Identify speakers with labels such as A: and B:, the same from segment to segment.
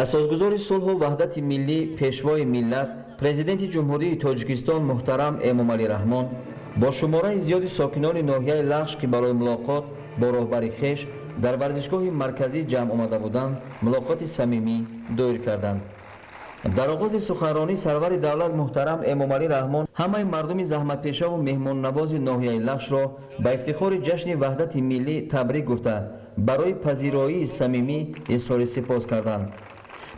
A: Асосгузори сулҳу ваҳдати миллӣ, пешвои миллат, Президенти Ҷумҳурии Тоҷикистон муҳтарам Эмомалӣ Раҳмон бо шумораи зиёди сокинони ноҳияи Лахш, ки барои мулоқот бо роҳбари хеш дар варзишгоҳи марказӣ ҷамъ омада буданд, мулоқоти самимӣ доир карданд. Дар оғози суханронӣ сарвари давлат муҳтарам Эмомалӣ Раҳмон ҳамаи мардуми заҳматпешаву меҳмоннавози ноҳияи Лахшро ба ифтихори ҷашни ваҳдати миллӣ табрик гуфта, барои пазироии самимӣ изҳори сипос карданд.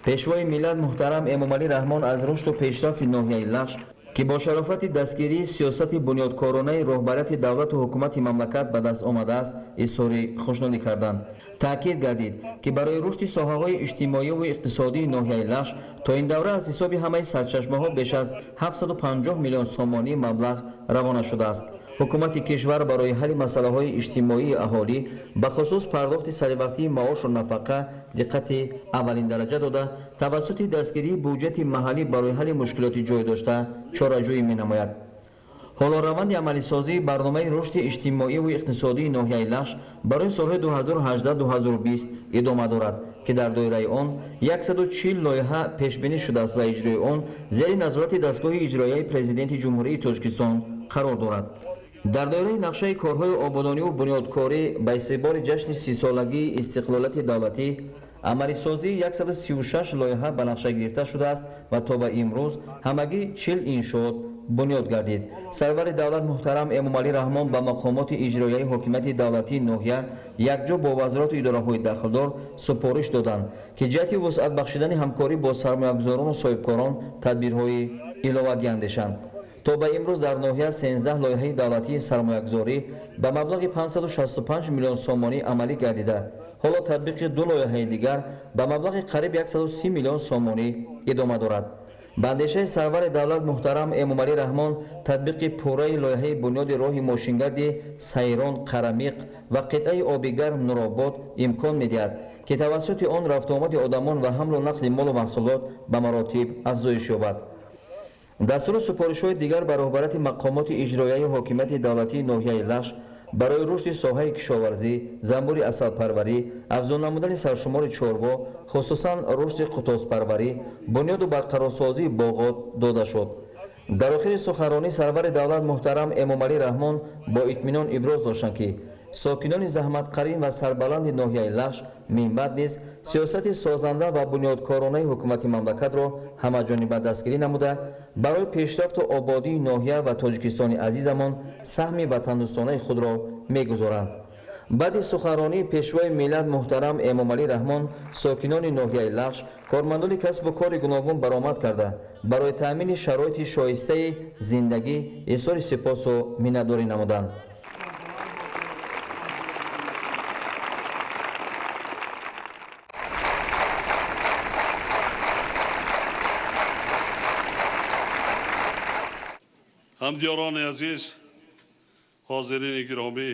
A: Пешвои миллат муҳтарам Эмомалӣ Раҳмон аз рушду пешрафти ноҳияи Лахш, ки бо шарофати дастгирии сиёсати бунёдкоронаи роҳбарияти давлату ҳукумати мамлакат ба даст омадааст, изҳори хушнудӣ карданд. Таъкид гардид, ки барои рушди соҳаҳои иҷтимоиву иқтисодии ноҳияи Лахш то ин давра аз ҳисоби ҳамаи сарчашмаҳо беш аз 750 миллион сомонӣ маблағ равона шудааст. Ҳукумати кишвар барои ҳалли масъалаҳои иҷтимоии аҳолӣ, бахусус пардохти саривақтии маошу нафақа, диққати аввалиндараҷа дода, тавассути дастгирии буҷети маҳаллӣ барои ҳалли мушкилоти ҷой дошта чораҷӯӣ менамояд. Ҳоло раванди амалисозии барномаи рушди иҷтимоиву иқтисодии ноҳияи Лахш барои солҳои 2018-2020 идома дорад, ки дар доираи он 140 лоиҳа пешбинӣ шудааст ва иҷрои он зери назорати дастгоҳи иҷроияи Президенти Ҷумҳурии Тоҷикистон қарор дорад. Дар доираи нақшаи корҳои ободониву бунёдкорӣ ба истиқболи ҷашни 30-солагии истиқлолияти давлатӣ амалисозии 136 лоиҳа ба нақша гирифта шудааст ва то ба имрӯз ҳамагӣ 40 иншоот бунёд гардид. Сарвари давлат муҳтарам Эмомалӣ Раҳмон ба мақомоти иҷроияи ҳокимияти давлатии ноҳия якҷо бо вазорату идораҳои дахлдор супориш доданд, ки ҷиҳати вусъат бахшидани ҳамкорӣ бо сармоягузорону соҳибкорон тадбирҳои иловагӣ андешанд. То ба имрӯз дар ноҳия 13 лоиҳаи давлатии сармоягузорӣ ба маблағи 565 миллион сомонӣ амалӣ гардида, ҳоло татбиқи ду лоиҳаи дигар ба маблағи қариб 130 миллион сомонӣ идома дорад. Ба андешаи сарвари давлат муҳтарам Эмомалӣ Раҳмон татбиқи пурраи лоиҳаи бунёди роҳи мошингарди Сайрон Қарамиқ ва қитъаи оби гарм Нуробод имкон медиҳад, ки тавассути он рафтуомади одамон ва ҳамлу нақли молу маҳсулот ба маротиб афзоиш ёбад. Дастуру супоришҳои дигар ба роҳбарияти мақомоти иҷроияи ҳокимияти давлатии ноҳияи Лахш барои рушди соҳаи кишоварзӣ, занбури асалпарварӣ, афзун намудани саршумори чорво, хусусан рушди қутоспарварӣ, бунёду барқарорсозии боғот дода шуд. Дар охири суханронӣ сарвари давлат муҳтарам Эмомалӣ Раҳмон бо итминон иброз доштанд, ки сокинони заҳматқарин ва сарбаланди ноҳияи Лахш минбаъд низ сиёсати созанда ва бунёдкоронаи ҳукумати мамлакатро ҳамаҷониба дастгирӣ намуда, барои пешрафту ободии ноҳия ва Тоҷикистони азизамон саҳми ватандӯстонаи худро мегузоранд. Баъди суханронии пешвои миллат муҳтарам Эмомалӣ Раҳмон сокинони ноҳияи Лахш, кормандони касбу кори гуногун баромад карда, барои таъмини шароити шоистаи зиндагӣ изҳори сипосу миннатдорӣ намуданд.
B: Ҳамдиёрони азиз, ҳозирини гиромӣ,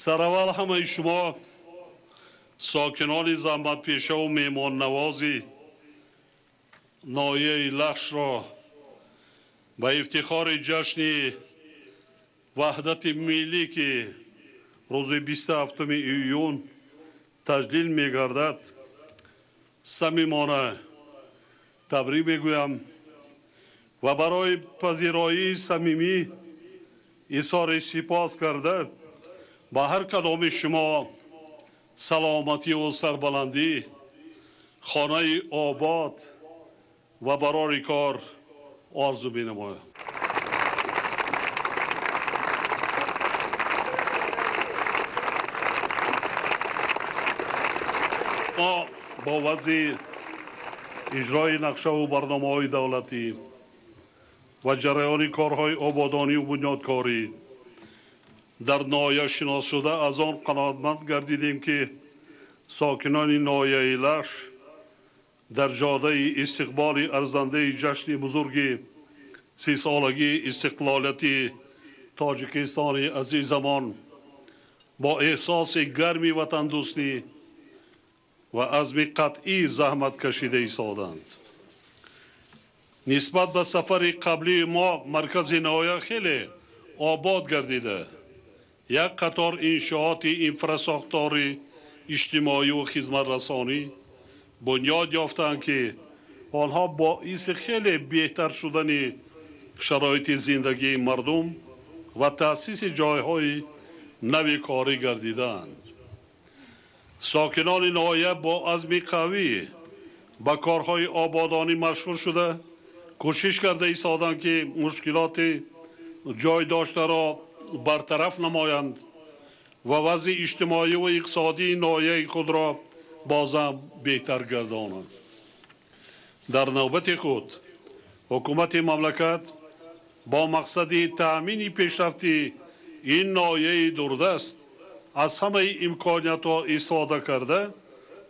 B: сараввал ҳамаи шумо сокинони заҳматпешаву меҳмоннавози ноҳияи Лахшро ба ифтихори ҷашни ваҳдати миллӣ, ки рӯзи 27 июн таҷлил мегардад, самимона табрик мегӯям ва барои пазироии самимӣ изҳори сипос карда, ба ҳар кадоми шумо саломативу сарбаландӣ, хонаи обод ва барори кор орзу менамоям. Мо бо вазъи иҷрои нақшаву барномаҳои давлатӣ ва ҷараёни корҳои ободониву бунёдкорӣ дар ноҳия шинос шуда, аз он қаноатманд гардидем, ки сокинони ноҳияи Лахш дар ҷодаи истиқболи арзандаи ҷашни бузурги 30-солагии истиқлолияти Тоҷикистони азизамон бо эҳсоси гарми ватандӯстӣ ва азми қатъӣ заҳмат кашида истоданд. Нисбат ба сафари қаблии мо маркази ноҳия хеле обод гардида, як қатор иншооти инфрасохторӣ иҷтимоӣ ва хизматрасонӣ бунёд ёфтанд, ки онҳо боиси хеле беҳтар шудани шароити зиндагии мардум ва таъсиси ҷойҳои нави корӣ гардиданд. Сокинони ноҳия бо азми қавӣ ба корҳои ободонӣ машғул шуда, кӯшиш карда истоданд, ки мушкилоти ҷой доштаро бартараф намоянд ва вазъи иҷтимоӣ ва иқтисодии ноҳияи худро бозам беҳтар гардонанд. Дар навбати худ ҳукумати мамлакат бо мақсади таъмини пешрафти ин ноҳияи дурдаст аз ҳамаи имкониятҳо истифода карда,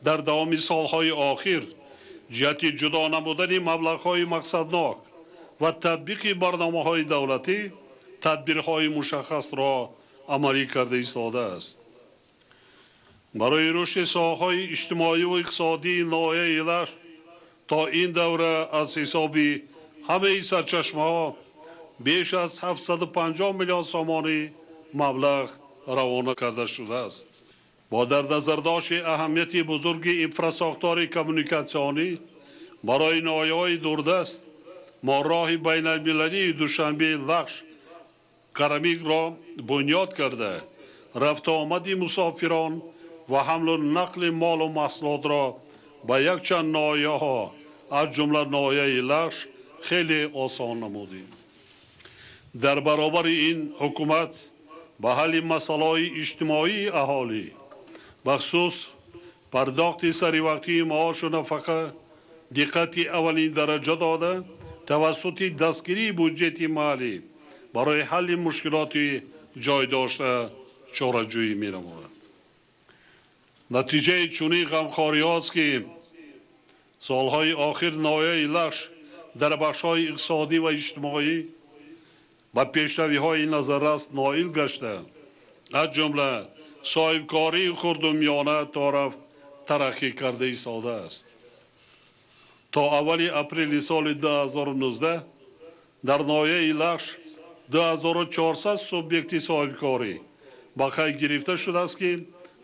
B: дар давоми солҳои охир ҷиҳати ҷудо намудани маблағҳои мақсаднок ва татбиқи барномаҳои давлатӣ тадбирҳои мушаххасро амалӣ карда истодааст. Барои рушди соҳаҳои иҷтимоӣ ва иқтисодии ноҳияи Лахш то ин давра аз ҳисоби ҳамаи сарчашмаҳо беш аз 750 миллион сомонӣ маблағ равона карда шудааст. Бо дар назардошти аҳамияти бузурги инфрасохтори коммуникатсионӣ барои ноҳияҳои дурдаст мо роҳи байналмилалии Душанбе Лахш Қарамикро бунёд карда, рафтуомади мусофирон ва ҳамлу нақли молу маҳсулотро ба якчанд ноҳияҳо аз ҷумла ноҳияи Лахш хеле осон намудем. Дар баробари ин ҳукумат ба ҳалли масъалаҳои иҷтимоии аҳолӣ, бахусус пардохти саривақтии маошу нафақа диққати аввалин дараҷа дода, тавассути дастгирии буҷети маҳаллӣ барои ҳалли мушкилоти ҷой дошта чораҷӯӣ менамояд. Натиҷаи чунин ғамхориҳост, ки солҳои охир ноҳияи Лахш дар бахшҳои иқтисодӣ ва иҷтимоӣ ба пешравиҳои назаррас ноил гашта, аз ҷумла соҳибкории хурду миёна то рафт тараққӣ карда истодааст. То аввали апрели соли 2019 дар ноҳияи Лахш 2400 субъекти соҳибкорӣ ба қайд гирифта шудааст, ки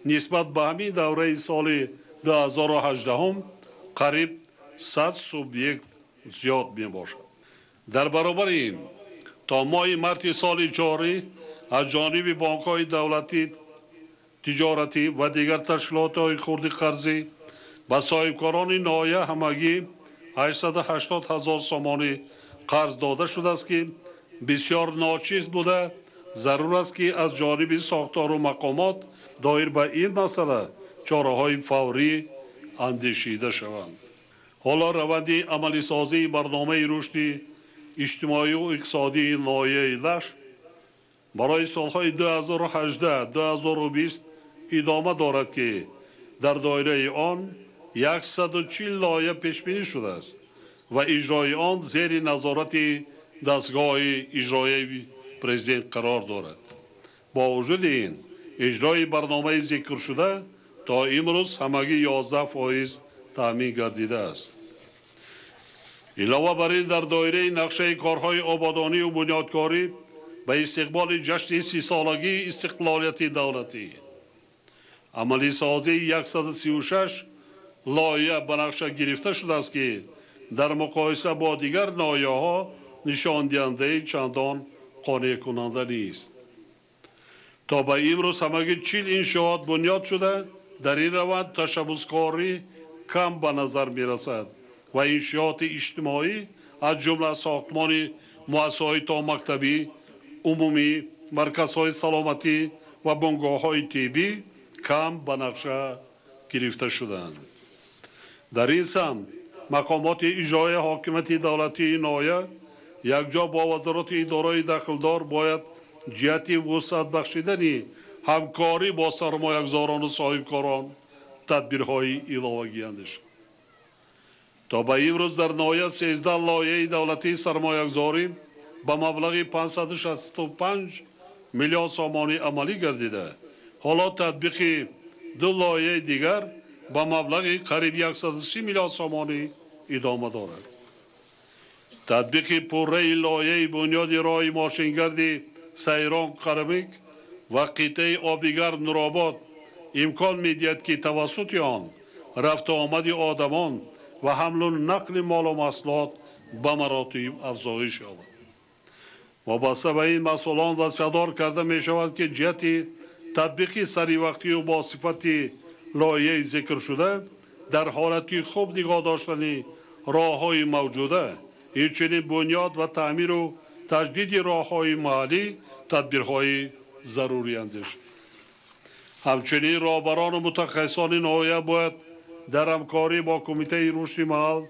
B: нисбат ба ҳамин давраи соли 2018 қариб 100 субъект зиёд мебошад. Дар баробари ин то моҳи марти соли ҷорӣ аз ҷониби бонкҳои давлатӣ, тиҷоратӣ ва дигар ташкилотҳои хурди қарзӣ ба соҳибкорони ноҳия ҳамагӣ 880 ҳазор сомонӣ қарз дода шудааст, ки бисёр ночиз буда, зарур аст, ки аз ҷониби сохтору мақомот доир ба ин масъала чораҳои фаврӣ андешида шаванд. Ҳоло раванди амалисозии барномаи рушди иҷтимоию иқтисодии ноҳияи Лахш барои солҳои 2018-2020 идома дорад, ки дар доираи он 140 лоиҳа пешбинӣ шудааст ва иҷрои он зери назорати дастгоҳи иҷроияи президент қарор дорад. Бо вуҷуди ин иҷрои барномаи зикршуда то имрӯз ҳамагӣ 11% таъмин гардидааст. Илова бар ин дар доираи нақшаи корҳои ободонию бунёдкорӣ ба истиқболи ҷашни 30-солагии истиқлолияти давлатӣ амалисозии 136 лоиҳа ба нақша гирифта шудааст, ки дар муқоиса бо дигар ноҳияҳо нишондиҳандаи чандон қонеъкунанда нест. То ба имрӯз ҳамагӣ 40 иншоот бунёд шуда, дар ин раванд ташаббускорӣ кам ба назар мерасад ва иншооти иҷтимоӣ аз ҷумла сохтмони муассисаҳои томактабӣ, умумӣ, марказҳои саломатӣ ва бунгоҳҳои тиббӣ кам ба нақша гирифта шуданд. Дар ин самт мақомоти иҷроияи ҳокимияти давлатии ноҳия якҷо бо вазорати идораи дахлдор бояд ҷиҳати вусъат бахшидани ҳамкорӣ бо сармоягузорону соҳибкорон тадбирҳои иловагӣ андешанд. То ба имрӯз дар ноҳия 13 лоиҳаи давлатии сармоягузорӣ ба маблағи 565 миллион сомонӣ амалӣ гардида, ҳоло татбиқи ду лоиҳаи дигар ба маблағи қариб 130 миллион сомонӣ идома дорад. Татбиқи пурраи лоиҳаи бунёди роҳи мошингарди Сайрон Қарамик ва қитъаи Обигарм Нуробод Имкон медиҳад, ки тавассути он рафту омади одамон ва ҳамлу нақли молу маҳсулот ба маротиб афзоиш ёбад. Вобаста ба ин масъулон вазифадор карда мешавад, ки ҷиҳати татбиқи саривақтию бо сифати лоиҳаи зикршуда дар ҳолати хуб нигоҳ доштани роҳҳои мавҷуда, инчунин бунёд ва таъмиру таҷдиди роҳҳои маҳаллӣ тадбирҳои зарурӣ андешанд. Ҳамчунин роҳбарону мутахассисони ноҳия бояд дар ҳамкорӣ бо Кумитаи рушди маҳал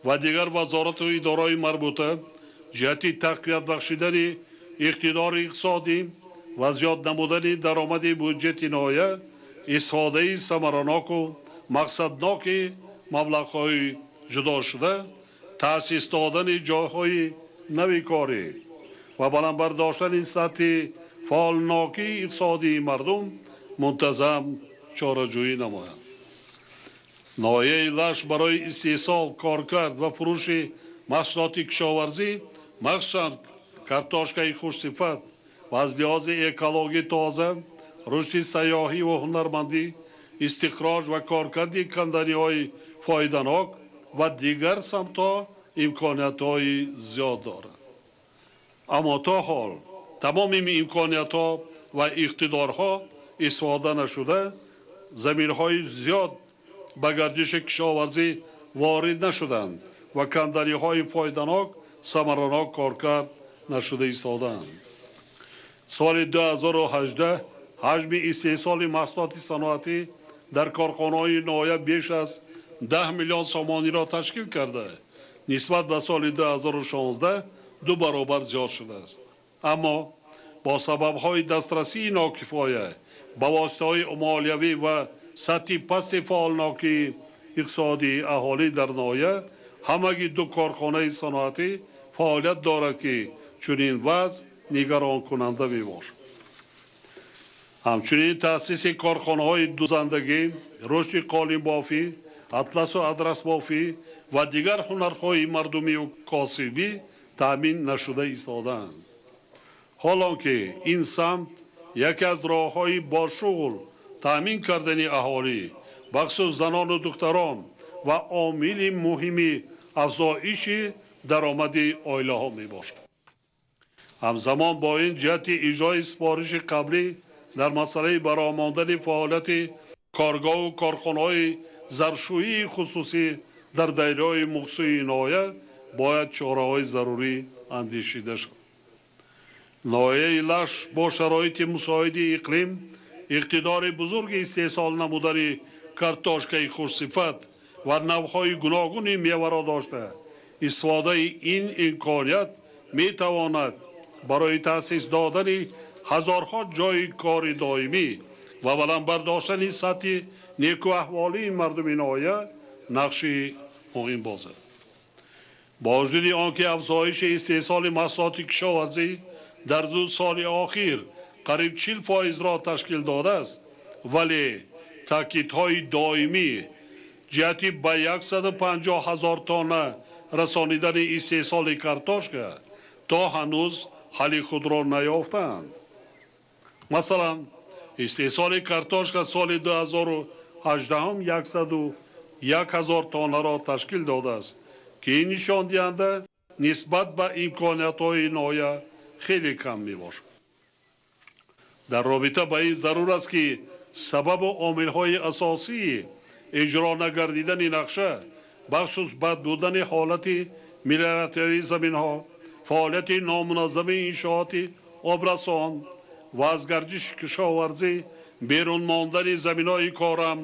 B: ва дигар вазорату идораҳои марбута ҷиҳати тақвият бахшидани иқтидори иқтисодӣ ва зиёд намудани даромади буҷети ноҳия истифодаи самараноку мақсадноки маблағҳои ҷудошуда, таъсис додани ҷойҳои нави корӣ ва баланд бардоштани сатҳи фаъолнокии иқтисодии мардум мунтазам чораҷӯӣ намоянд. Ноҳияи Лахш барои истеҳсол, коркард ва фурӯши маҳсулоти кишоварзӣ, махсусан картошкаи хушсифат ва аз лиҳози экологӣ тоза, рушди сайёҳӣ ва ҳунармандӣ, истихроҷ ва коркарди канданиҳои фоиданок ва дигар самтҳо имкониятҳои зиёд дорад. Аммо то ҳол тамоми имкониятҳо ва иқтидорҳо истифода нашуда, заминҳои зиёд ба гардиши кишоварзӣ ворид нашуданд ва канданиҳои фоиданок самаранок коркард нашуда истодаанд. Соли 2018 ҳаҷми истеҳсоли маҳсулоти саноатӣ дар корхонаҳои ноҳия беш аз 10 миллион сомониро ташкил карда, нисбат ба соли 2016 ду баробар зиёд шудааст. Аммо бо сабабҳои дастрасии нокифоя ба воситаҳои молиявӣ ва сатҳи пасти фаъолнокии иқтисодии аҳолӣ дар ноҳия ҳамагӣ ду корхонаи саноатӣ фаъолият дорад, ки чунин вазъ нигаронкунанда мебошад. Ҳамчунин таъсиси корхонаҳои дузандагӣ, рушди қолинбофӣ, атласу адрасбофӣ ва дигар ҳунарҳои мардумию косибӣ таъмин нашуда истодаанд. Ҳолон ки ин самт яке аз роҳҳои бошуғл таъмин кардани аҳолӣ, бахусус занону духтарон ва омили муҳими афзоиши даромади оилаҳо мебошад. Ҳамзамон бо ин ҷиҳати иҷрои супориши қаблӣ дар масъалаи баромондани фаъолияти коргоҳу корхонаҳои заршӯии хусусӣ дар доираҳои мухсуси ноҳия бояд чораҳои зарурӣ андешида шавад. Ноҳияи Лахш бо шароити мусоиди иқлим иқтидори бузурги истеҳсол намудани картошкаи хушсифат ва навъҳои гуногуни меваро дошта, истифодаи ин имконият метавонад барои таъсис додани ҳазорҳо ҷойи кори доимӣ ва баланд бардоштани сатҳи некуаҳволии мардуми ноҳия нақши муҳим бозад. Бо вуҷуди он ки афзоиши истеҳсоли маҳсулоти кишоварзӣ дар 2 соли охир қариб 40%-ро ташкил додааст, вале таъкидҳои доимӣ ҷиҳати ба 150 ҳазор тонна расонидани истеҳсоли картошка то ҳанӯз ҳалли худро наёфтаанд. Масалан, истеҳсоли картошка соли 2018 101 ҳазор тоннаро ташкил додааст, ки ин нишондиҳанда нисбат ба имкониятҳои ноҳия хеле кам мебошад. Дар робита ба ин зарур аст, ки сабабу омилҳои асосии иҷро нагардидани нақша, бахусус бад будани ҳолати мелиоративии заминҳо, фаъолияти номуназзами иншооти обрасон ва аз гардиши кишоварзӣ берун мондани заминҳои корам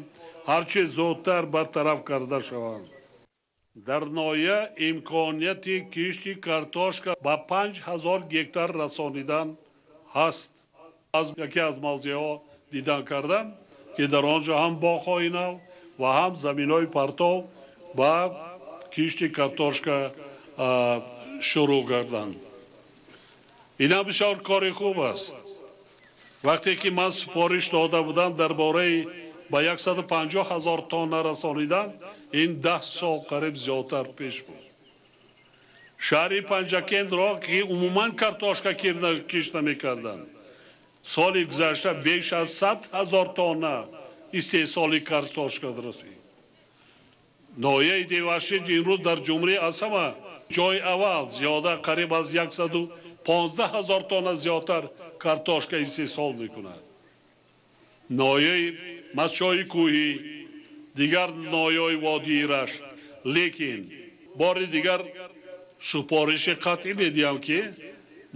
B: ҳарчи зудтар бартараф карда шаванд. Дар ноҳия имконияти кишти картошка ба 5000 гектар расонидан ҳаст. Аз яке аз мавзеъҳо дидан кардам, ки дар он ҷо ҳам боғҳои нав ва ҳам заминҳои партов ба кишти картошка шурӯъ карданд. Инам бисёр кори хуб аст. Вақте ки ман супориш дода будам дар бораи ба 150 ҳазор тонна расонидан, ин 10 сол қариб зиёдтар пеш буд. Шаҳри Панҷакентро ки умуман картошка кишт намекарданд, соли гузашта беш аз 100 ҳазор тонна истеҳсоли картошка расид. Ноҳияи Деваштич имрӯз дар ҷумҳурӣ аз ҳама ҷои аввал, зиёда қариб аз 115 ҳазор тонна зиёдтар картошка истеҳсол мекунад. Ноҳияи Мастчои кӯҳӣ, дигар ноҳияҳои водии Рашт. Лекин бори дигар супориши қатъӣ медиҳам, ки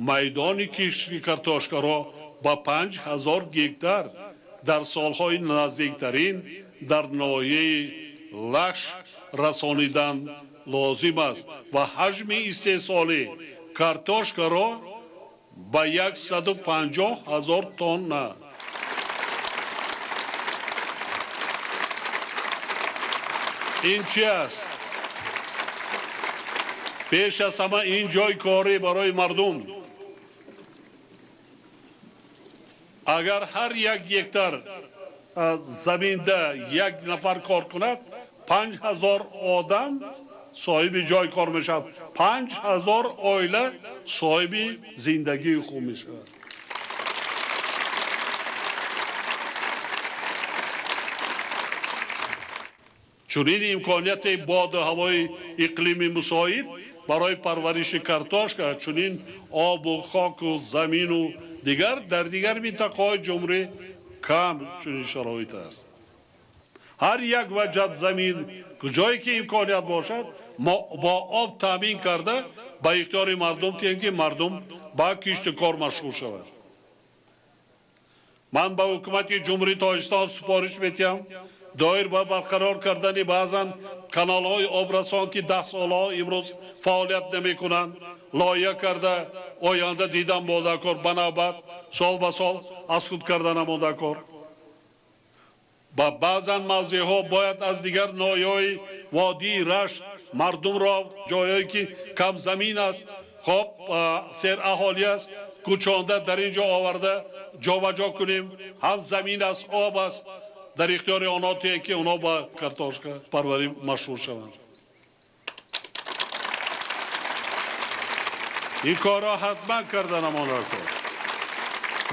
B: майдони кишти картошкаро ба 5000 гектар дар солҳои наздиктарин дар ноҳияи Лахш расонидан лозим аст ва ҳаҷми истеҳсоли картошкаро ба 150 ҳазор тонна. Ин чи аст? Пеш аз ҳама ин ҷои корӣ барои мардум. Агар ҳар як гектар заминда як нафар кор кунад, 5000 одам соҳиби ҷои кор мешавад, 5000 оила соҳиби зиндагии хуб мешавад. Чунин имконияти боду ҳавои иқлими мусоид барои парвариши картошка, чунин обу хоку замину дигар дар дигар минтақаҳои ҷумҳурӣ кам чунин шароит аст. Ҳар як ваҷаб замин куҷое ки имконият бошад, мо бо об таъмин карда ба ихтиёри мардум тиҳем, ки мардум ба кишту кор машғул шавад. Ман ба ҳукумати Ҷумҳурии Тоҷикистон супориш медиҳам доир ба барқарор кардани баъзан каналҳои обрасон, ки 10 солҳо имрӯз фаъолият намекунанд, лоиҳа карда оянда дидан монда кор, ба навбат сол ба сол аз худ карда намонда кор. Ба баъзан мавзеъҳо бояд аз дигар ноҳияҳои водии Рашт мардумро ҷойҳое ки камзамин аст, хоб сераҳолӣ аст, кӯчонда дар ин ҷо оварда ҷобаҷо кунем. Ҳам замин аст, об аст, дар ихтиёри онҳо тиҳем, ки онҳо ба картошка парварӣ машғул шаванд. Ин корро ҳатман карда намонда кор.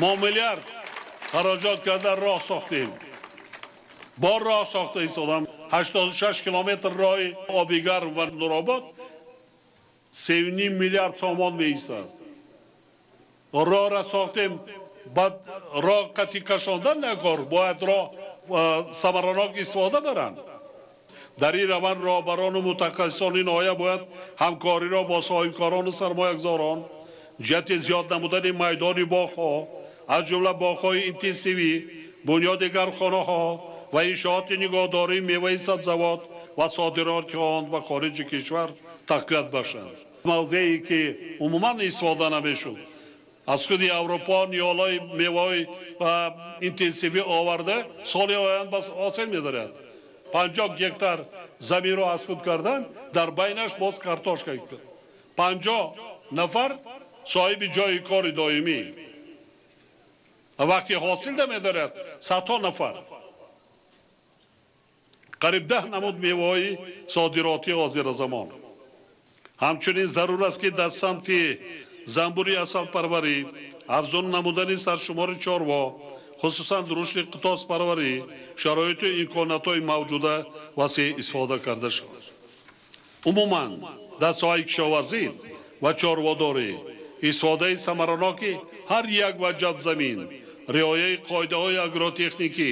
B: Мо миллиард хароҷот карда роҳ сохтем. Бор роҳ сохта истодам. 86 километр роҳи Обигарм ва Нуробод 3,5 миллиард сомон меистад. Роҳра сохтем, баъд роҳ қатъи кашондан накор, бояд роҳ самаранок истифода баранд. Дар ин раванд роҳбарону мутахассисони ноҳия бояд ҳамкориро бо соҳибкорону сармоягузорон ҷиҳати зиёд намудани майдони боғҳо, аз ҷумла боғҳои интенсивӣ, бунёди гармхонаҳо ва иншооти нигоҳдории меваи сабзавот ва содироти он ба хориҷи кишвар тақвият бахшанд. Мавзее ки умуман истифода намешуд, аз худи Аврупо ниҳолҳои меваҳои интенсивӣ оварда соли оянда бас ҳосил медорад. 50 гектар заминро аз худ кардан, дар байнаш боз картошка. 50 нафар соҳиби ҷои кори доимӣ. Вақти ҳосил медорад садҳо нафар. Қариб 10 намуд меваҳои содиротӣ ҳозиразамон. Ҳамчунин зарур аст, ки дар самти занбури асалпарварӣ, афзун намудани саршумори чорво, хусусан рушди қитоспарварӣ, шароиту имкониятҳои мавҷуда васеъ истифода карда шавад. Умуман дар соҳаи кишоварзӣ ва чорводорӣ истифодаи самараноки ҳар як ваҷаб замин, риояи қоидаҳои агротехникӣ,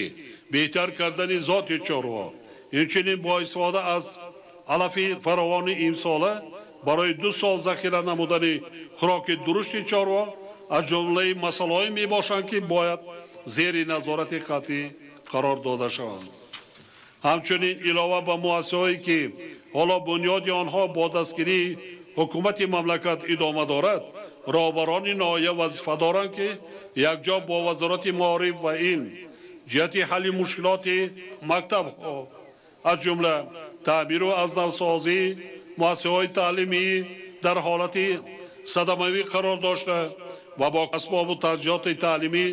B: беҳтар кардани зоти чорво, инчунин бо истифода аз алафи фаровони имсола барои 2 сол захира намудани хӯроки дурушти чорво аз ҷумлаи масъалаҳое мебошанд, ки бояд зери назорати қатъӣ қарор дода шаванд. Ҳамчунин илова ба муассисаҳое ки ҳоло бунёди онҳо бо дастгирии ҳукумати мамлакат идома дорад, роҳбарони ноҳия вазифа доранд, ки якҷо бо вазорати маориф ва илм ҷиҳати ҳалли мушкилоти мактабҳо, аз ҷумла таъмиру аз навсозии муассисаҳои таълимӣ дар ҳолати садамавӣ қарор дошта ва бо асбобу таҷҳизоти таълимӣ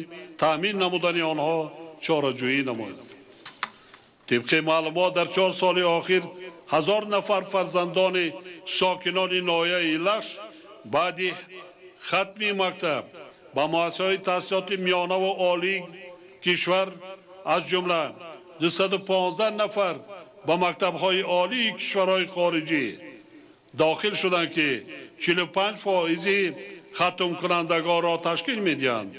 B: таъмин намудани онҳо чораҷӯӣ намояд. Тибқи маълумот, дар 4 соли охир 1000 нафар фарзандони сокинони ноҳияи Лахш баъди хатми мактаб ба муассисаҳои таҳсилоти миёна ва олии кишвар, аз ҷумла 215 нафар ба мактабҳои олии кишварҳои хориҷӣ дохил шуданд, ки 45 фоизи хатмкунандагонро ташкил медиҳанд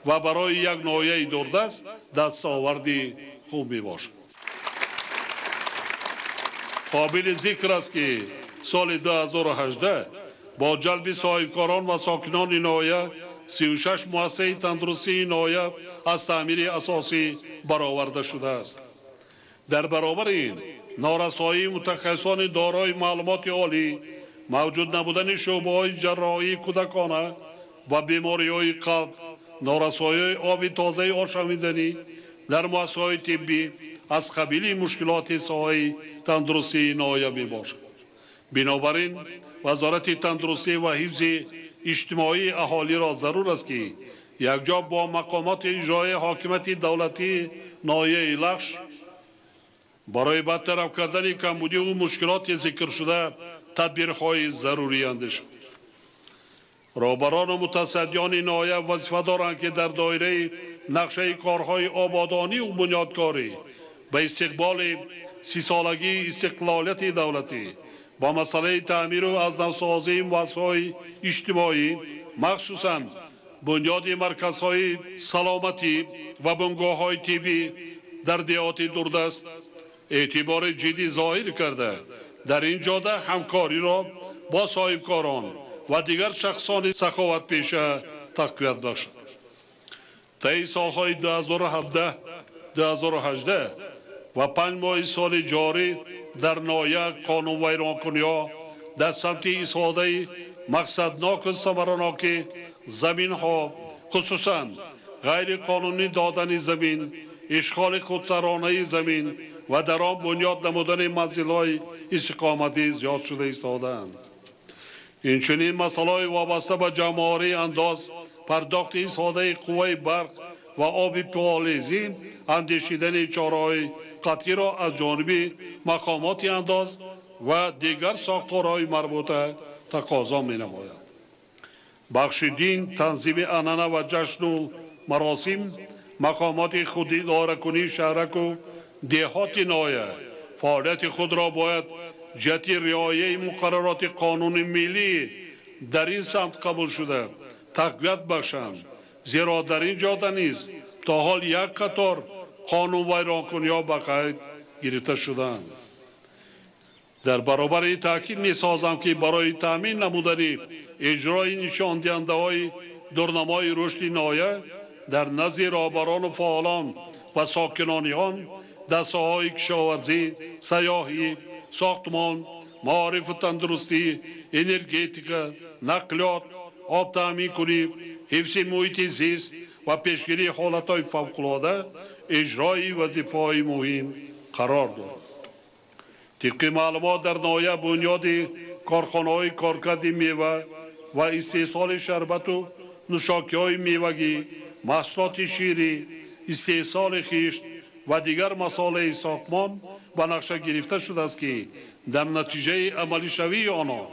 B: ва барои як ноҳияи дурдаст дастоварди хуб мебошад. Қобили зикр аст, ки соли 2018 бо ҷалби соҳибкорон ва сокинони ноҳия 36 муассисаи тандурустии ноҳия аз таъмири асосӣ бароварда шудааст. Дар баробари ин норасоии мутахассисони дорои маълумоти олӣ, мавҷуд набудани шӯъбаҳои ҷарроҳии кӯдакона ва бемориҳои қалб, норасоии оби тозаи ошомиданӣ дар муассисаҳои тиббӣ аз қабили мушкилоти соҳаи тандурустии ноҳия мебошад. Бинобар ин Вазорати тандурустӣ ва ҳифзи иҷтимоии аҳолиро зарур аст, ки якҷо бо мақомоти иҷроии ҳокимияти давлатии ноҳияи Лахш барои бартараф кардани камбудиву мушкилоти зикршуда тадбирҳои зарурӣ андешад. Роҳбарону мутасаддиёни ноҳия вазифа доранд, ки дар доираи нақшаи корҳои ободониву бунёдкорӣ ба истиқболи 30-солагии истиқлолияти давлатӣ ба масъалаи таъмиру аз навсозии муассисаҳои иҷтимоӣ, махсусан бунёди марказҳои саломатӣ ва бунгоҳҳои тиббӣ дар деҳоти дурдаст эътибори ҷиддӣ зоҳир карда, дар ин ҷода ҳамкориро бо соҳибкорон ва дигар шахсони саховатпеша тақвият бахшад. Таи солҳои 2017-2018 ва 5 моҳи соли ҷорӣ дар ноҳия қонунвайронкуниҳо дар самти истифодаи мақсадноку самараноки заминҳо, хусусан ғайриқонунӣ додани замин, ишғоли худсаронаи замин ва дар он бунёд намудани манзилҳои истиқоматӣ зиёд шуда истодаанд. Инчунин масъалаҳои вобаста ба ҷамъоварии андоз, пардохти истифодаи қувваи барқ ва оби полезӣ, андешидани чораҳои қатъиро аз ҷониби мақомоти андоз ва дигар сохторҳои марбута тақозо менамояд. Бахши дин, танзими анъана ва ҷашну маросим, мақомоти худидоракунии шаҳраку деҳоти ноҳия фаъолияти худро бояд ҷиҳати риояи муқаррароти қонуни миллӣ дар ин самт қабулшуда тақвият бахшанд, зеро дар ин ҷода низ то ҳол як қатор қонунвайронкуниҳо ба қайд гирифта шудаанд. Дар баробари таъкид месозам, ки барои таъмин намудани иҷрои нишондиҳандаҳои дурнамои рушди ноҳия дар назди роҳбарону фаъолон ва сокинони он дар соҳаҳои кишоварзӣ, сайёҳӣ, сохтмон, маорифу тандурустӣ, энергетика, нақлиёт, об таъминкунӣ, ҳифзи муҳити зист ва пешгирии ҳолатҳои фавқулода иҷрои вазифаҳои муҳим қарор дорад. Тибқи маълумот дар ноҳия бунёди корхонаҳои коркарди мева ва истеҳсоли шарбату нӯшокиҳои мевагӣ, маҳсулоти ширӣ, истеҳсоли хишт ва дигар масолеҳи сохтмон ба нақша гирифта шудааст, ки дар натиҷаи амалишавии онҳо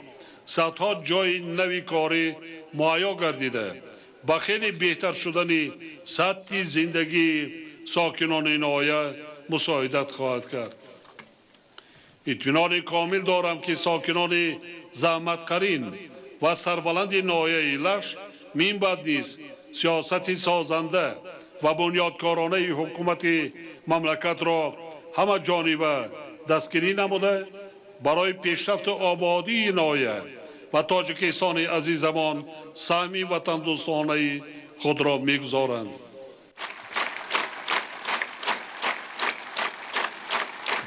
B: садҳо ҷойи нави корӣ муҳайё гардида, ба хеле беҳтар шудани сатҳи зиндагии сокинони ноҳия мусоидат хоҳад кард. Итминони комил дорам, ки сокинони заҳматқарин ва сарбаланди ноҳияи Лахш минбаъд низ сиёсати созанда ва бунёдкоронаи ҳукумати мамлакатро ҳама ҷониба дастгирӣ намуда, барои пешрафту ободии ноҳия ва Тоҷикистони азизамон саҳми ватандӯстонаи худро мегузоранд.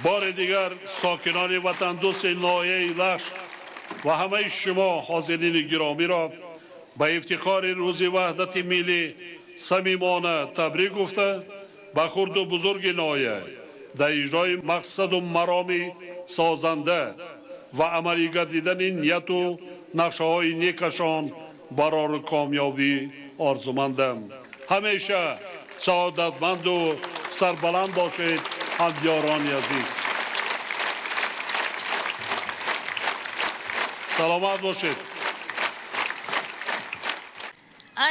B: Бори дигар сокинони ватандӯсти ноҳияи Лахш ва ҳамаи шумо ҳозирини гиромиро ба ифтихори рӯзи ваҳдати миллӣ самимона табрик гуфта, ба хурду бузурги ноҳия дар иҷрои мақсаду мароми созанда ва амалӣ гардидани нияту нақшаҳои некашон барору комёбӣ орзумандам. Ҳамеша саодатманду сарбаланд бошед, ҳамдиёрони азиз. Саломат бошед.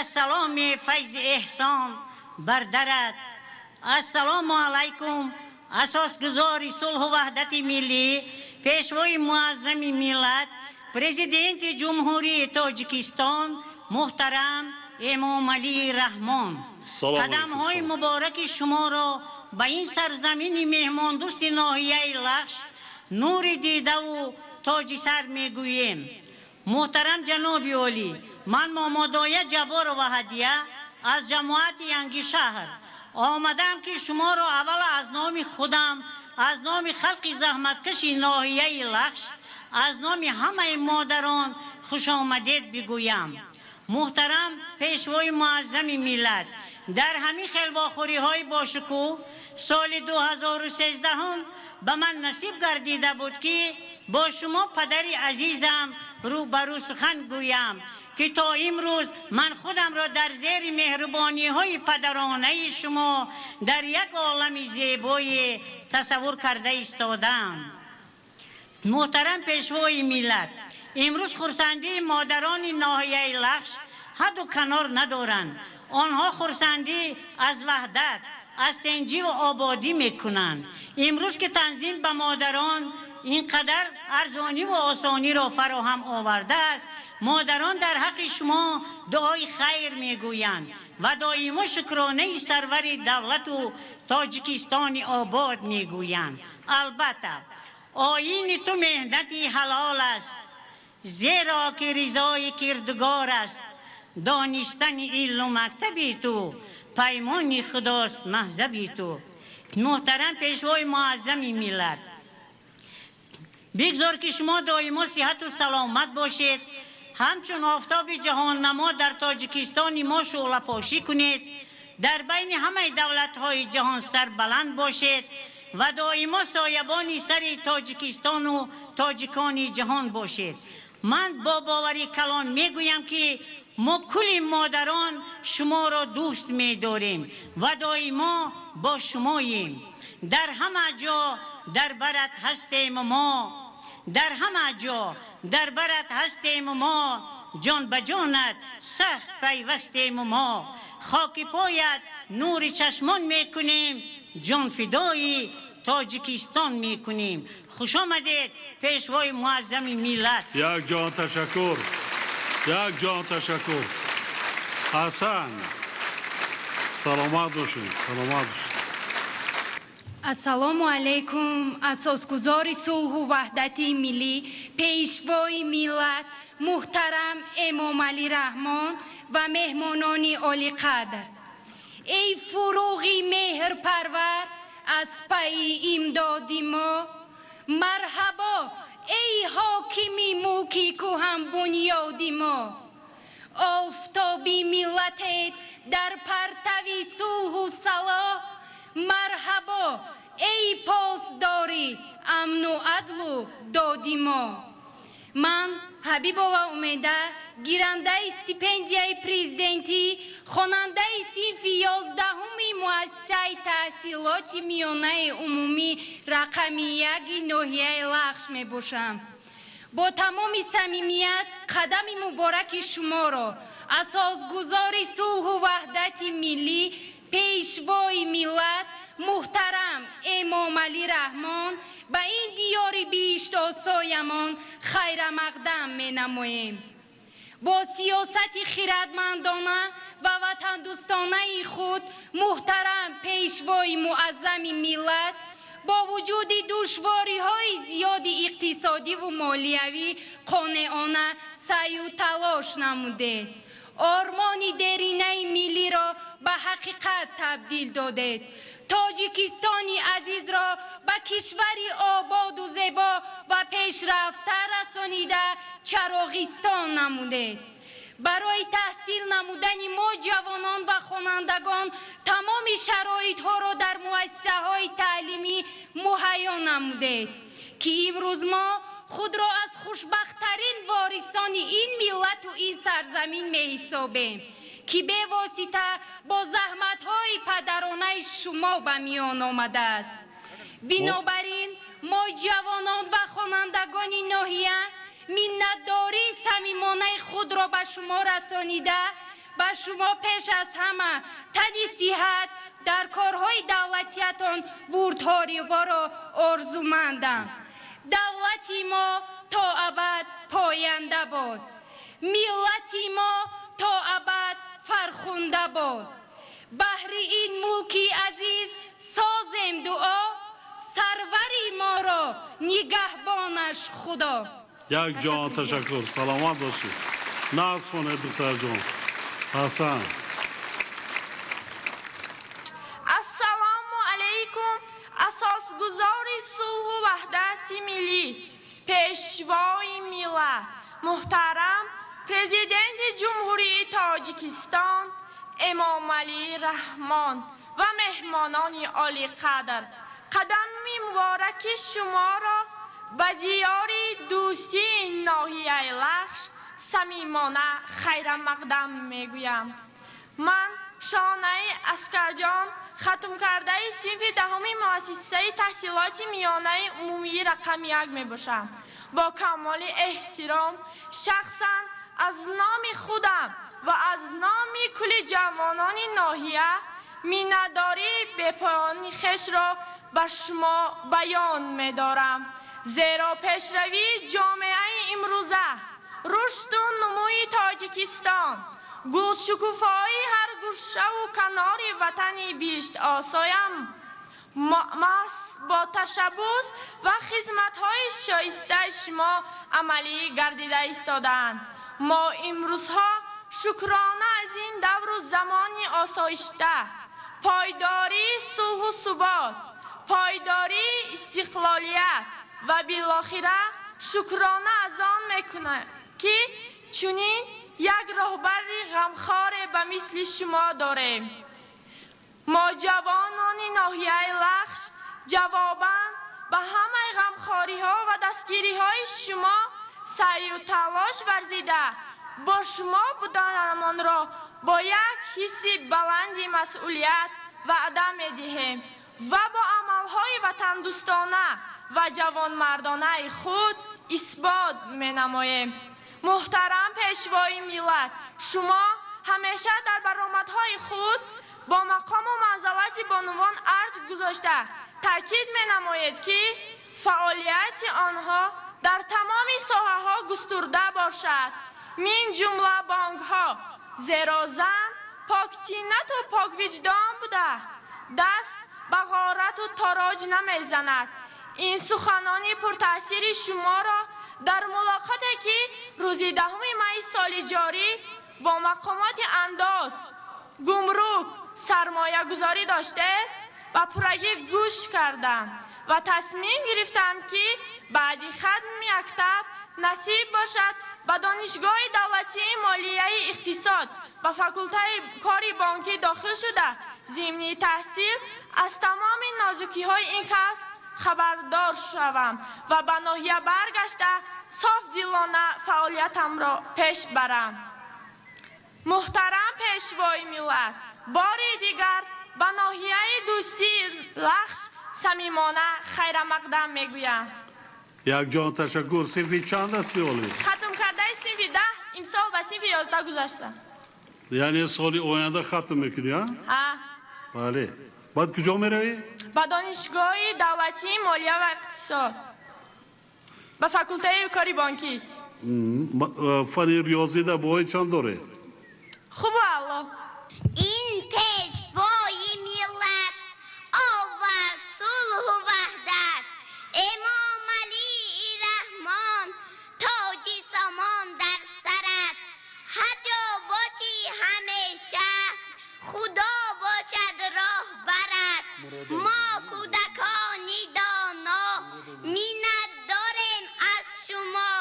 C: Ассаломи файзи эҳсон бар дарат. Ассалому алайкум Асосгузори сулҳу ваҳдати миллӣ, Пешвои муаззами миллат, Президенти Ҷумҳурии Тоҷикистон муҳтарам Эмомалӣ Раҳмон. Қадамҳои мубораки шуморо ба ин сарзамини меҳмондӯсти ноҳияи Лахш нури дидаву тоҷи сар мегӯем. Муҳтарам ҷаноби олӣ, ман Момодоя Ҷабборова Ҳадия аз ҷамоати Янгишаҳр омадам, ки шуморо аввал аз номи худам, аз номи халқи заҳматкаши ноҳияи Лахш, аз номи ҳамаи модарон хушомадед бигӯям. Муҳтарам Пешвои муаззами миллат, дар ҳамин хел вохӯриҳои бошукӯҳ соли 2013 ба ман насиб гардида буд, ки бо шумо, падари азизам, рӯ ба рӯ сухан гӯям, ки то имрӯз ман худамро дар зери меҳрубониҳои падаронаи шумо дар як олами зебое тасаввур карда истодам. Муҳтарам Пешвои миллат, имрӯз хурсандии модарони ноҳияи Лахш ҳадду канор надоранд. Онҳо хурсандӣ аз ваҳдат, аз тинҷиву ободӣ мекунанд. Имрӯз ки танзим ба модарон ин қадар арзониву осониро фароҳам овардааст, модарон дар ҳаққи шумо дуои хайр мегӯянд ва доимо шукронаи сарвари давлату Тоҷикистони обод мегӯянд. Албатта, оини ту меҳнати ҳалол аст, зеро ки ризои кирдгор аст. Донистани илму мактаби ту паймони худост, маҳзаби ту. Муҳтарам Пешвои муаззами миллат, бигзор ки шумо доимо сиҳату саломат бошед, ҳамчун офтоби ҷаҳоннамо дар Тоҷикистони мо шӯълапошӣ кунед, дар байни ҳамаи давлатҳои ҷаҳон сарбаланд бошед ва доимо соябони сари Тоҷикистону тоҷикони ҷаҳон бошед. Ман бо бовари калон мегӯям, ки мо кулли модарон шуморо дӯст медорем ва доимо бо шумоем. Дар ҳама ҷо дар барат ҳастем мо, дар ҳама ҷо дар барат ҳастем мо, ҷон ба ҷонат сахт пайвастем мо. Хоки поят нури чашмон мекунем, ҷон фидои Тоҷикистон мекунем. Хуш омадед, Пешвои муаззами миллат.
B: Як ҷон ташаккур, як ҷон ташаккур. Ҳасан, саломат бошед, саломат бошед.
D: Ассалому алайкум, асосгузори сулҳу ваҳдати миллӣ, Пешвои миллат муҳтарам Эмомалӣ Раҳмон ва меҳмонони олиқадр. Эй фуруғи меҳрпарвар аз пайи имдоди мо, марҳабо, эй ҳокими мулки кӯҳанбунёди мо. Офтоби миллатед дар партави сулҳу салоҳ, марҳабо, эй посдори амну адлу доди мо. Ман Ҳабибова Умеда, гирандаи стипендияи президентӣ, хонандаи синфи 11-уми муассисаи таҳсилоти миёнаи умумӣ рақами 1 ноҳияи Лахш мебошам. Бо тамоми самимият қадами мубораки шуморо, асосгузори сулҳу ваҳдати миллӣ, Пешвои миллат муҳтарам Эмомалӣ Раҳмон, ба ин диёри биҳиштосоямон хайрамақдам менамоем. Бо сиёсати хирадмандона ва ватандӯстонаи худ муҳтарам Пешвои муаззами миллат бо вуҷуди душвориҳои зиёди иқтисодиву молиявӣ қонеона саъю талош намудед. Ормони деринаи миллиро ба ҳақиқат табдил додед. Тоҷикистони азизро ба кишвари ободу зебо ва пешрафта расонида чароғистон намудед. Барои таҳсил намудани мо ҷавонон ва хонандагон тамоми шароитҳоро дар муассисаҳои таълимӣ муҳайё намудед, ки имрӯз мо худро аз хушбахттарин ворисони ин миллату ин сарзамин меҳисобем, ки бевосита бо заҳматҳои падаронаи шумо ба миён омадааст. Бинобар ин мо ҷавонон ва хонандагони ноҳия миннатдории самимонаи худро ба шумо расонида, ба шумо пеш аз ҳама тани сиҳат, Дар корҳои давлатиятон бурдҳориҳоро орзумандам. Давлати мо то абад поянда бод, миллати мо то абад фархунда бод. Баҳри ин мулки азиз созем дуо, сарвари моро нигаҳбонаш Худо.
B: Як ҷон ташаккур, саломат бошед. Нағз хонед, духтарҷон. Ҳасан.
E: Ассалому алайкум, асосгузори сулҳу ваҳдати миллӣ, пешвои миллат, муҳтарам Президенти Ҷумҳурии Тоҷикистон Эмомалӣ Раҳмон ва меҳмонони олиқадр. Қадами мубораки шуморо ба диёри дӯстии ноҳияи Лахш самимона хайрамақдам мегӯям. Ман Шонаи Аскарҷон, хатмкардаи синфи 10 муассисаи таҳсилоти миёнаи умумии рақами 1 мебошам. Бо камоли эҳтиром шахсан аз номи худам ва аз номи кулли ҷавонони ноҳия миннатдории бепоёни хешро ба шумо баён медорам. Зеро пешравии ҷомеаи имрӯза, рушду нумӯи Тоҷикистон, гулшукуфоии ҳар гӯшаву канори ватани биҳиштосоям маҳз бо ташаббус ва хизматҳои шоистаи шумо амалӣ гардида истодаанд. Мо имрӯзҳо шукрона аз ин давру замони осоишта, пойдории сулҳу субот, пойдории истиқлолият ва билохира шукрона аз он мекунем, ки чунин як роҳбари ғамхоре ба мисли шумо дорем. Мо ҷавонони ноҳияи Лахш ҷавобан ба ҳамаи ғамхориҳо ва дастгириҳои шумо саъю талош варзида, бо шумо буданамонро бо як ҳисси баланди масъулият ваъда медиҳем ва бо амалҳои ватандӯстона ва ҷавонмардонаи худ исбот менамоем. Муҳтарам пешвои миллат, шумо ҳамеша дар баромадҳои худ бо мақому манзалати бонувон арҷ гузошта таъкид менамоед, ки фаъолияти онҳо дар тамоми соҳаҳо густурда бошад, мин ҷумла бонкҳо, зеро зан поктинату поквиҷдон буда, даст ба ғорату тороҷ намезанад. Ин суханони пуртаъсири шуморо дар мулоқоте, ки рӯзи 10 майи соли ҷорӣ бо мақомоти андоз, гумрук, сармоягузорӣ доштед, ба пуррагӣ гӯш кардам ва тасмим гирифтам, ки баъди хатми мактаб насиб бошад ба Донишгоҳи давлатии молияи иқтисод ба факултаи кори бонкӣ дохил шуда, зимни таҳсил аз тамоми нозукиҳои ин касб хабардор шавам ва ба ноҳия баргашта софдилона фаъолиятамро пеш барам. Муҳтарам пешвои миллат, бори дигар ба ноҳияи дӯстии Лахш самимона хайрамақдам мегӯям.
B: Якҷон ташаккур. Синфи чанд ҳасти олӣ?
E: Хатмкардаи синфи 10, имсол ба синфи 11 гузаштам.
B: Яъне соли оянда хатм мекунӣ, а?
E: Ҳа.
B: Бале. Баъд куҷо меравӣ?
E: Ба Донишгоҳи давлатии молия ва иқтисод, ба факултаи кори бонкӣ.
B: Фани риёзида баҳои чанд доред?
E: Хубу алло.
F: Ин пешвои миллат овард сулҳу ваҳдат, Эмомалӣ Раҳмон тоҷи сомон дар сарат. Ҳар ҷо бошӣ ҳамеша Худо бошад роҳбарат. Мо кӯдакони доно миннат дорем аз шумо,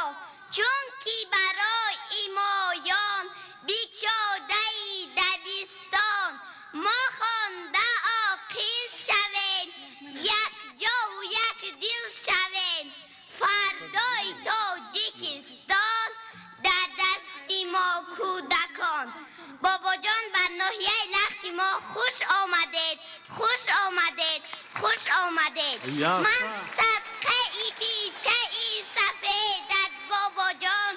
F: чунки барои моён бикшодаи дабистон. Мо хонда оқил шавем, якҷову якдил шавем. Фардои Тоҷикистон дар дасти мо кӯдакон. Бобоҷон, ба ноҳияи Лахши мо хуш омадед, хуш омадед, хуш омадед. Ман садқаи пичаи сафедат, бобоҷон,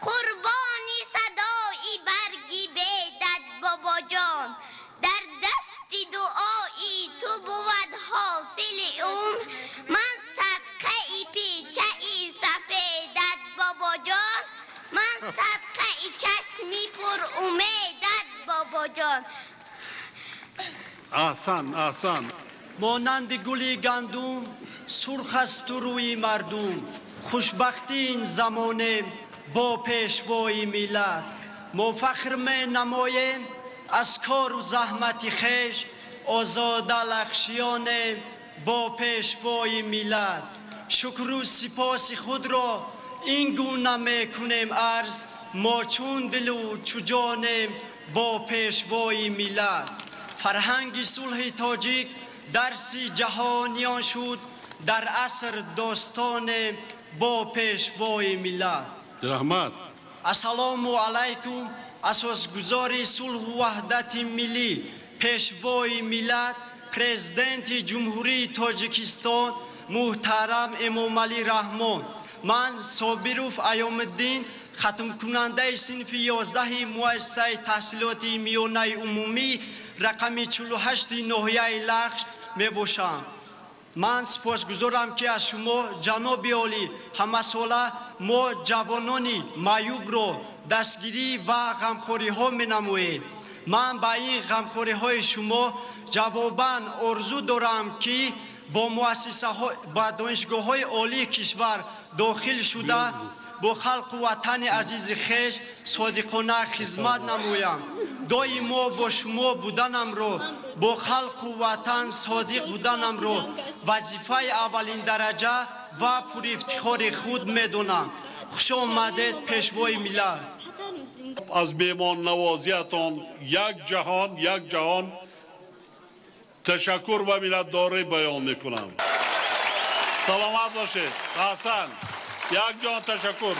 F: қурбони садои барги бедат, бобоҷон. Дар дасти дуои пур умедат бобоҷон.
B: Аҳсан, аҳсан.
G: Монанди гули гандум сурх аст рӯи мардум, хушбахтии ин замоне бо пешвои миллат. Мо фахр менамоем аз кору заҳмати хеш, озода лахшиёнем бо пешвои миллат. Шукру сипоси худро ин гуна мекунем арз, мо чун дилу чуҷонем бо пешвои миллат. Фарҳанги сулҳи тоҷик дарси ҷаҳониён шуд, дар аср достонем бо пешвои миллат.
B: Раҳмат.
G: Ассалому алайкум, асосгузори сулҳу ваҳдати миллӣ, пешвои миллат, президенти Ҷумҳурии Тоҷикистон муҳтарам Эмомалӣ Раҳмон. Ман Собиров Аёмиддин, хатмкунандаи синфи 11 муассисаи таҳсилоти миёнаи умумӣ рақами 48 ноҳияи Лахш мебошам. Ман сипосгузорам, ки аз шумо, ҷаноби олӣ, ҳамасола мо ҷавонони маъюбро дастгирӣ ва ғамхориҳо менамоед. Ман ба ин ғамхориҳои шумо ҷавобан орзу дорам, ки бо муассисаҳо ба донишгоҳҳои олии кишвар дохил шуда, бо халқу ватани азизи хеш содиқона хизмат намоям. Доимо бо шумо буданамро, бо халқу ватан содиқ буданамро вазифаи аввалиндараҷа ва пурифтихори худ медонам. Хуш омадед, пешвои миллат.
B: Аз меҳмоннавозиятон як ҷаҳон, як ҷаҳон ташаккур ва миннатдорӣ баён мекунам. Саломат бошед. Аҳсан, як ҷаҳон ташаккур.